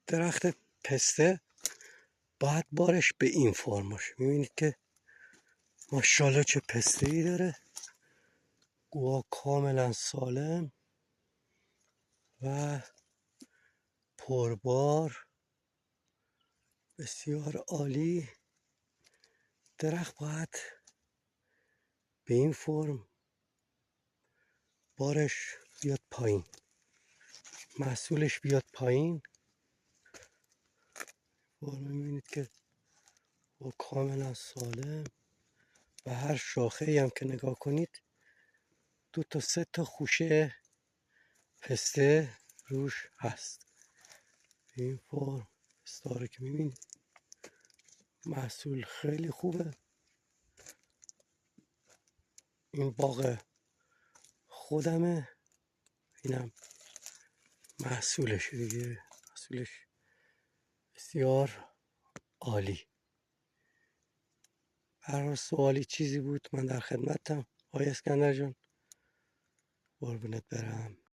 درخت پسته باید بارش به این فرم باشه. میبینید که ماشاءالله چه پسته ای داره. گوها کاملا سالم و پربار، بسیار عالی. درخت باید به این فرم بارش بیاد پایین، محصولش بیاد پایین. فرم میبینید که با کاملا سالم و هر شاخه ای هم که نگاه کنید 2 تا 3 تا خوشه پسته روش هست. این فرم پسته رو که میبینید محصول خیلی خوبه. این باغ خودمه، اینم محصولش دیگه، محصولش بسیار عالی. هر سوالی چیزی بود من در خدمتم. آقای اسکندر جان قربونت برم.